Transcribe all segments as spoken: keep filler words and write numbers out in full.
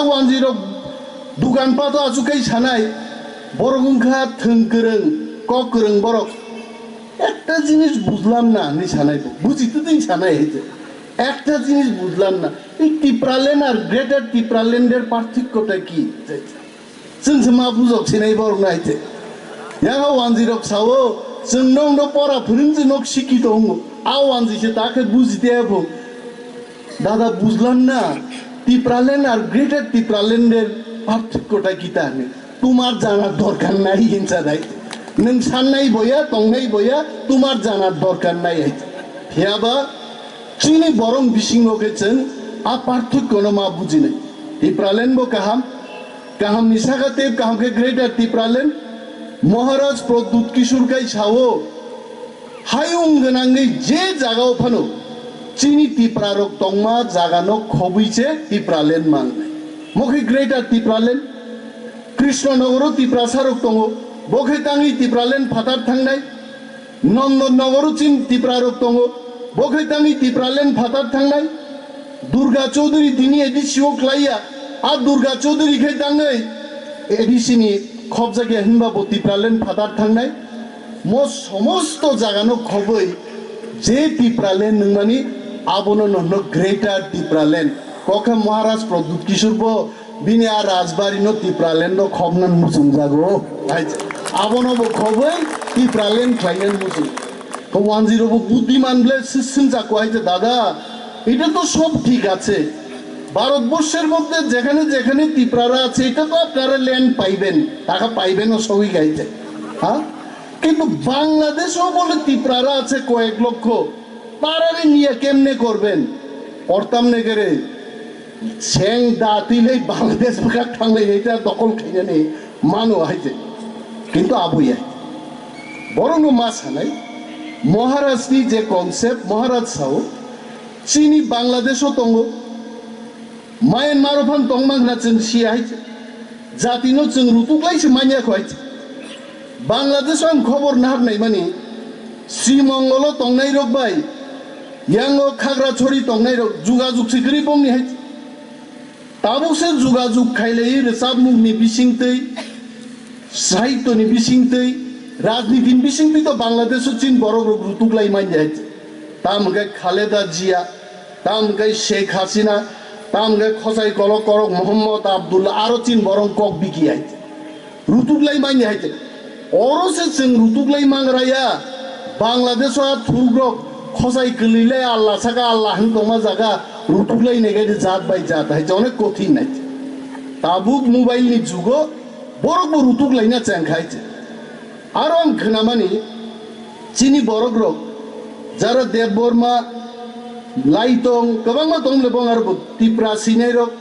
Wanjwi rok dukan pato achukai sanai, borok wngkha thwng kwrwng, kok kwrwng borok. Ekta jinis bujlam na hinwi sanai bo, buji twi sanai hai je. Ekta jinis bujlam na, ei Tipraland ar Greater Tipraland er parthokyo ta ki? Chwng se ma bujok sinai borok nai te. Yang o wanjwi rok sao, chwng nong no pora phwrwng je nok sikito wngo. A wanjwi se ta khe buji te bo. Dada bujlam na, Tipraland ar Greater Tipraland er parthokyo ta kita hinwi. Tumar jana dorkar nai hinsa dai. Nwng sannai boya, tongnai boya, tumar jana dorkar nai hai. Phiyaba chini borong bisingo khe chwng a parthokyo no ma bujinai. Tipraland bo kaham, kaham ni saka tei kaham khe Greater Tipraland. Maharaj Pradyut Kishore kai sao, hayung gwnangwi je jagao phano chini Tipra rok tongma jagano khobwi se Tipraland mangnai. Mo khe Greater Tipraland. Krishnanogoro Tiprasa rok tongo, bo khe tangwi Tipraland phatar thangnai. Nondonogoro chin Tipra rok tongo, bo khe tangwi Tipraland phatar thangnai. Durga Chaudhary tini A D C o khlaiya, a Durga Chaudhary khe tangwi A D C ni khobjakya hinba bo Tipraland phatar thangnai. Mo somosto jagano khobwi je Tipraland nwngmani, abono nono Greater Tipraland. Kokha Maharaj Pradyut Kishore bo bini a Rajbari no Tipraland no khobna muchung jago. Abono bo khobwi Tipraland khlaina muchung. Ko wanjwi rok bo buddiman ble sissin jako hai je, "Dada, এটা তো সব ঠিক আছে, ভারতবর্ষের মধ্যে যেখানে যেখানে তিপ্রারা আছে, এটা তো আপনারা ল্যান্ড পাইবেন, টাকা পাইবেন ও সবই গাইতে, হ্যাঁ, কিন্তু বাংলাদেশেও বলে তিপ্রারা আছে কয়েক লক্ষ, তারারে নিয়ে কেমনে করবেন?" Ortam negere, seng da twi lei Bangladesh bwkhak thanglai, eta dokol khainani mano hai je. Kintu abo ya. Borokno ma sanai, Maharaj ni je concept, Maharaj sao, chini Bangladesh o tongo, Myanmar o phan tongma hwna chwng siya hai je. Jati no chwng rutuk lai se manya kho hai je. Bangladesh o ang khobor nahar naimani, Sri Mongol o tongnai rok bai, yang o Khagrachari tongnai rok jugajug se kwrwi bongni hai je. Tabuk se jugajug khailai rwchapmung ni bisingtwi, sahityo ni bisingtwi, rajniti ni bisingtwi to Bangladesh o chin borok rok rutuk lai manya hai je. Tam hwnkhe Khaleda Jia, tam hwnkhe Sheikh Hasina, tam hwnkhe Khosai Kolok Korok Mohammad Abdullah, aro chin borok kok biki hai je. Rutuk lai manya hai je. Oro se chwng rutuk lai mangraya. Bangladesh o a thuruk rok khosai kwlwi lai Allah saka Allah hwn tongma jaga rutuk lai nai gai de jat bai jat hai je onek kothin nai. Tabuk mobile ni jugo borok bo rutuk laina cheng khai je. Aro ang khnamani chini borok rok jara Debbarma, Laitong, kwbangma tong le bong aro bo Tipra sinai rok.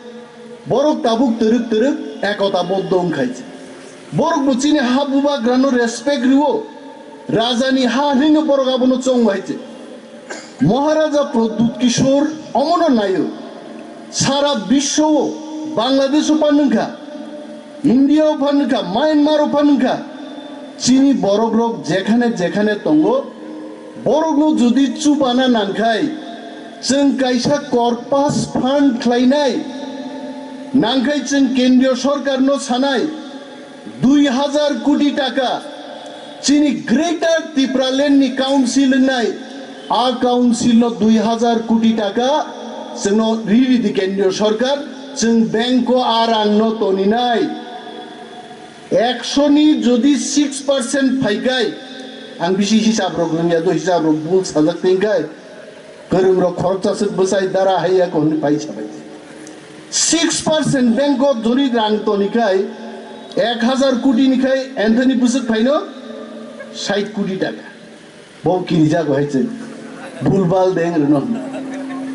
Borok tabuk twrwk twrwk ekota boddo wngkhai. Borok bo chini ha bubagrano respect rwo. Rajani ha hinwi borok abono chong bai che. Maharaja Pradyut Kishore omono naio. Sara biswo o Bangladesh o phan wngkha, India o phan wngkha, Myanmar o phan wngkha. Chini borok rok jekhane jekhane tongo, borokno jodi chubana nangkhai, chwng kaisa corpus fund khlainai. Nangkhai chwng kendriyo sorkarno sanai, dui hajar koti taka chini Greater Tipraland ni council wngnai, a council no dui hajar koti taka chwngno ri ridi kendriyo sorkar, chwng bank o a rang no toninai. Ekso ni jodi six percent phaikai, ang bisi hisab rok nungya do, hisab rok bul sajak tingkai, kwrwng rok khoroksa swk bwsai dara haiya ko hwnwi phai sabai. Six percent bank o jodi rang tonikai, ek hajar koti ni khai Anthony bwswk phaino sait koti taka. Bo kirijago hai chwng. Bulbal deng rwno.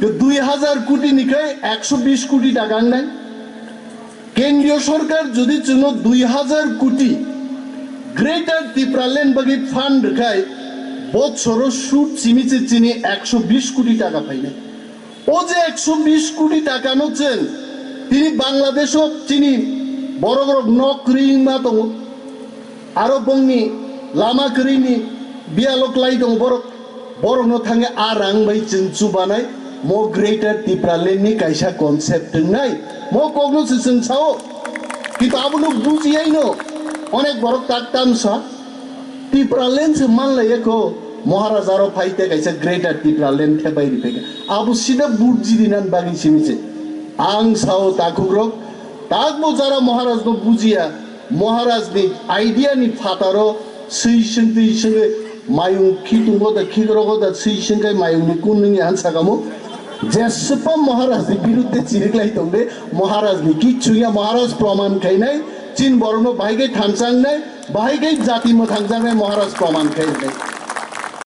To dui hajar koti ni khai ekso bish koti taka wngnai. Kendriyo sorkar jodi chwngno dui hajar koti Greater Tipraland bagwi fund rwkhai, bochoro sud simi se chini ekso bish koti taka phainai. O je ekso bish koti takano chwng tini Bangladesh o chini borok rok nok kwrwi wngma tongo. Aro bongni lama kwrwini biyalo klai tongo borok. Borokno thangwi a rang bai chwng chubanai mo Greater Tipraland ni kaisa concept wngnai. Mo kokno se chwng sao. Kintu abono bujiyaino onek borok tak tamsa. Tipraland se manlaiya ko, Maharaj aro phaite kaisa Greater Tipraland thepai ripaikha. Abo sida bujidinan bagwi simi se. Ang sao takhukrok, takbo jara Maharaj no bujiya, Maharaj ni idea ni phataro swi singtwi singwi mayung khitungo da khigrogo da swi singkai mayung ni kun nungya han sakamo. Jespa Maharaj ni birudde chiriklai tongde, Maharaj ni kichu ya, Maharaj proman khainai, chin borokno bahai kai thanchang nai, bahai kai jati mwthangjaknai Maharaj proman khainai.